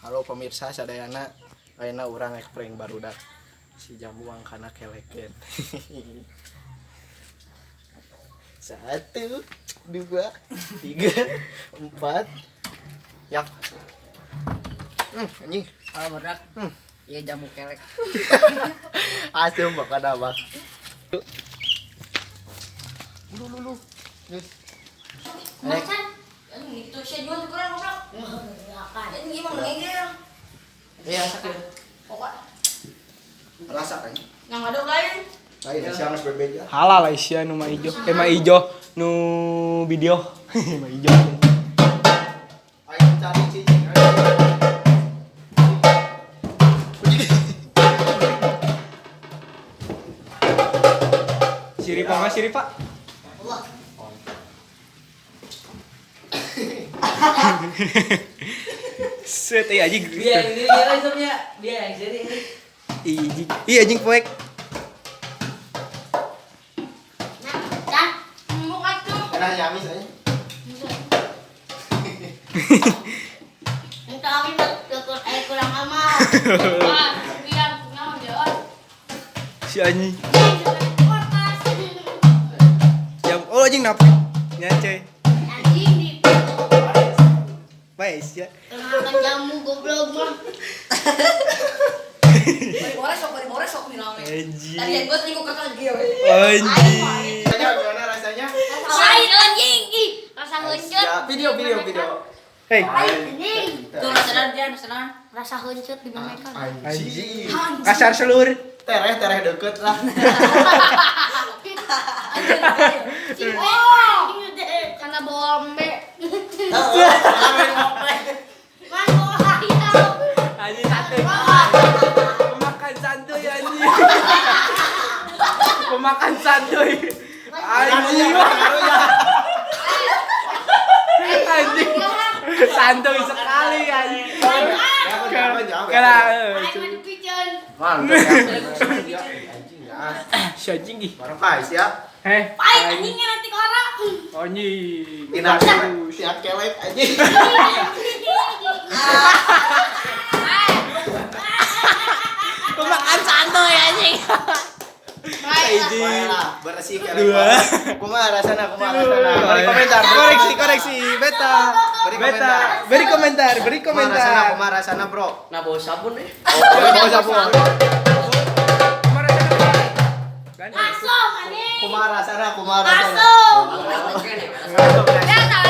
Halo pemirsa sadayana, ayeuna urang rek prank barudak. Si jambu mangkana keleken. 1, 2, 3, 4. Yak. Anjing. Ah, berak. Iya jamu kelek. Asem bakal apa? Lu lu lu. Geus. Macan. Itu saya jual kurang goblok. Ini gimana ngegel? Iya, sakit. Pokok Rasa kan. yang ada lain. Lain sia geus bebeja. Halal Aisyah nu mah ijo. Eh mah ijo nu video. Mah ijo. Ayo cari cicing. Siripa mah siripa. Wah. Set eh anjing. Dia yang ini dia langsungnya. Dia yang sini. Ih, anjing. Ih anjing poek. Nah, dan buka tuh. Enak nyamis aja. Minta kami kurang amal. Wah, biar nyaman dia. Si anjing. Jam oh anjing napa? Nyace. Anjing di Bae sia. makan jamu goblok mah. Bari bore sok minangnya. Anjing. Tadi yang gue selingkuh kakak lagi ya. Anjing. Rasanya gimana rasanya? Pahit anjing. Ih, rasa heuncet. Ya, video video video. Hei. Pahit anjing. Tuh rasana dia rasana. Rasa heuncet di mereka. Anjing. Kasar seluruh. Tereh tereh deket lah. Oh, karena bawa embe. Man bawa ayam. Anjing santuy. Pemakan santuy anjing. Pemakan santuy. Anjing. Anjing. Santuy sekali anjing. Kala Ayam dipiceun. Mantap ya. Anjing ya. si anjing ih. Barang pais ya. Heh. Pahit anjingnya nanti korak. Anjing. Tina tina kelek anjing. Pemakan santuy anjing. Bae lah, bersih kelek. Kumaha rasana kumaha rasana. Beri komentar. Koreksi, koreksi, beta. Beri Beta, komentar. beri komentar, beri Kumaha rasana komentar. kumaha rasana, Bro? Nah bawa sabun deh. Oh, bawa sabun. Kumaha rasana? Langsung anjing. Kumaha rasana kumaha rasana. Langsung. Oke nih. Ya